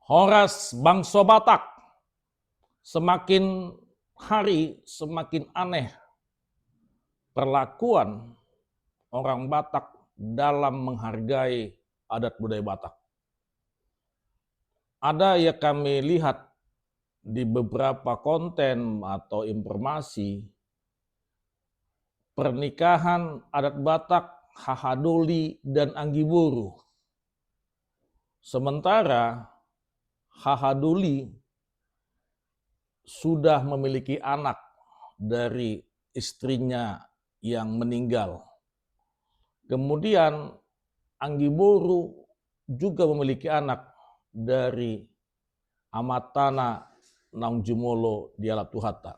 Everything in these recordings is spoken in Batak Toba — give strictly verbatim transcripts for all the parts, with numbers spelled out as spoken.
Horas bangso Batak, semakin hari semakin aneh perlakuan orang Batak dalam menghargai adat budaya Batak. Ada yang kami lihat di beberapa konten atau informasi, pernikahan adat Batak, hahadoli dan anggiboru. Sementara hahadoli sudah memiliki anak dari istrinya yang meninggal. Kemudian anggiboru juga memiliki anak dari amatana naung jumolo dialap Tuhanta.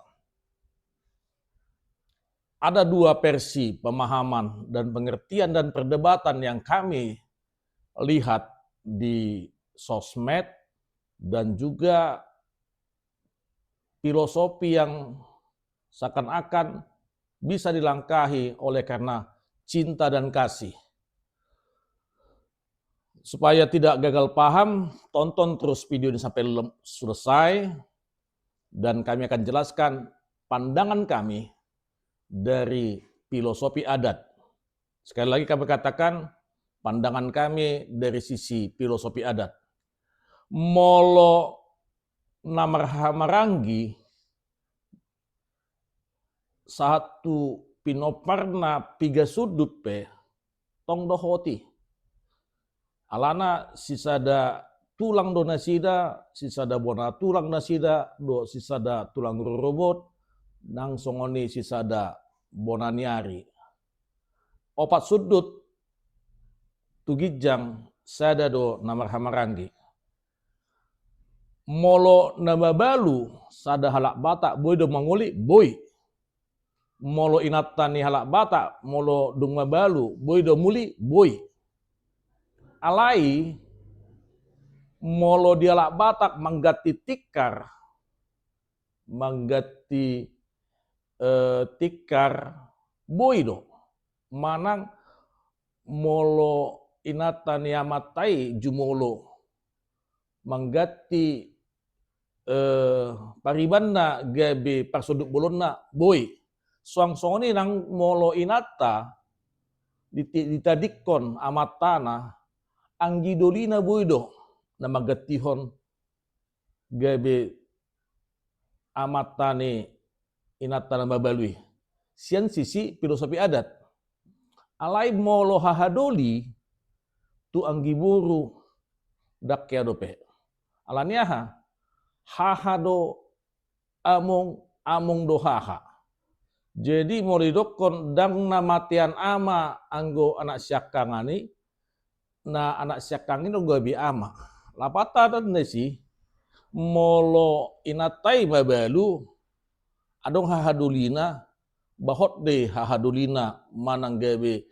Ada dua versi pemahaman dan pengertian dan perdebatan yang kami lihat di sosmed dan juga filosofi yang seakan-akan bisa dilangkahi oleh karena cinta dan kasih. Supaya tidak gagal paham, tonton terus video ini sampai lem-, selesai, dan kami akan jelaskan pandangan kami dari filosofi adat. Sekali lagi kami katakan, pandangan kami dari sisi filosofi adat. Molo na marhahamaranggi, sahat tu pinomparna piga sundut pe, tong dohot i. Alana sisada tulang do nasida, sisada bona tulang nasida, dohot sisada tulang rorobot, nang songon i sisada bona ni ari. Opat sundut tu ginjang, sada do na marhahamaranggi. Molo na mabalu sada halak Batak, boi do mangoli? Boi. Molo inanta ni halak Batak, molo dung mabalu, boi do muli? Boi. Alai, molo di halak Batak mangganti tikar, mangganti, eh, tikar, boi do. Manang molo inanta ni amanta i jumolo mangganti, eh, paribanna gabe parsonduk bolonna, boi. Suang songon i nang molo inanta diti-, ditadingkon amantana, anggidolina boi do na manggantihon gabe amanta ni inanta na mabalu i. Sian sisi filosofi adat. Alai molo hahadoli tu anggiboru, ndang hea dope. Alani aha? Haha do among, among do haha. Jadi molo didokkon ndang na matean ama anggo anak siangkangan i, na anak siangkangan i do gabe ama. Lapatan do na disi, molo inanta i mabalu, adong hahadolina, ba hot do i hahadolina manang gabe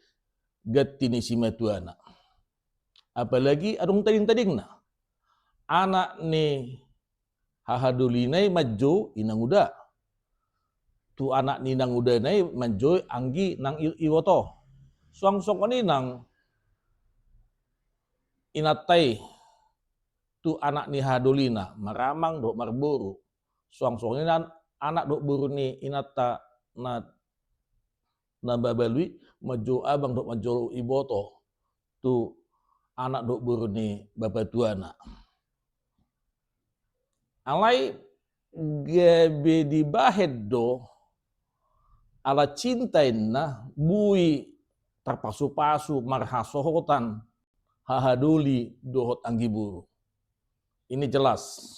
ganti ni simatuana. Apalagi adong tading-tadingna. Anak ni hahadolina i manjou inanguda. Tu anak ni inangudana i manjou anggi nang i-, iboto. Suang songon i nang inanta i tu anak ni hahadolina, maramang dohot marboru. Suang songon i nang anak dohot boru ni inanta na na mabalu i manjou abang dohot manjou iboto tu anak dohot boru ni bapatuana. Alai gabe dibahen do ala cinta inna boi tarpasu-pasu marhasohotan hahadoli dohot anggiboru. Ini jelas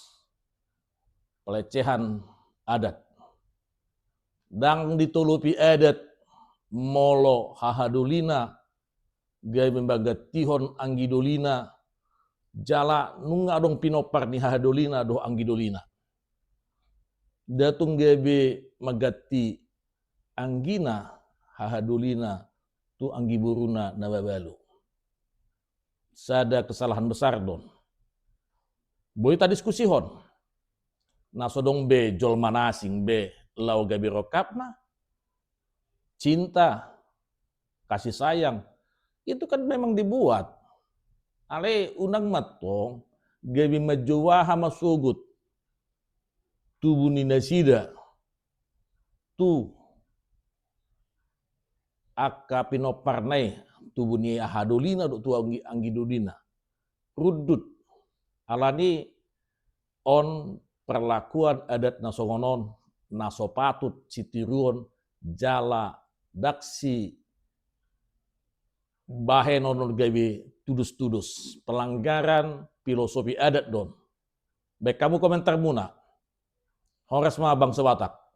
pelecehan adat. Ndang ditolopi adat molo hahadolina gabe manggantihon anggidolina, jala nunga adong pinompar ni hahadolina dohot anggidolina. Nda tung gabe mangganti anggina hahadolina tu anggiboruna na mabalu. Sada kesalahan besar do on. Boi tadiskusihon. Na so adong be jolma na asing be laho gabe rongkapna, cinta, kasih sayang, itu kan memang dibuat. Alai unang ma tong gabe manjou aha ma sogot tubu ni nasida tu angka pinomparna i, tubu ni aha dolina dohot tu anggi, anggi dolina. Rundut. Alani on perlakuan adat na songon on, na so patut sitiruon jala ndang sibahenon on gabe tudos-tudos. Pelanggaran filosofi adat do on. Baen hamu komentarmuna. Horas ma bangso Batak.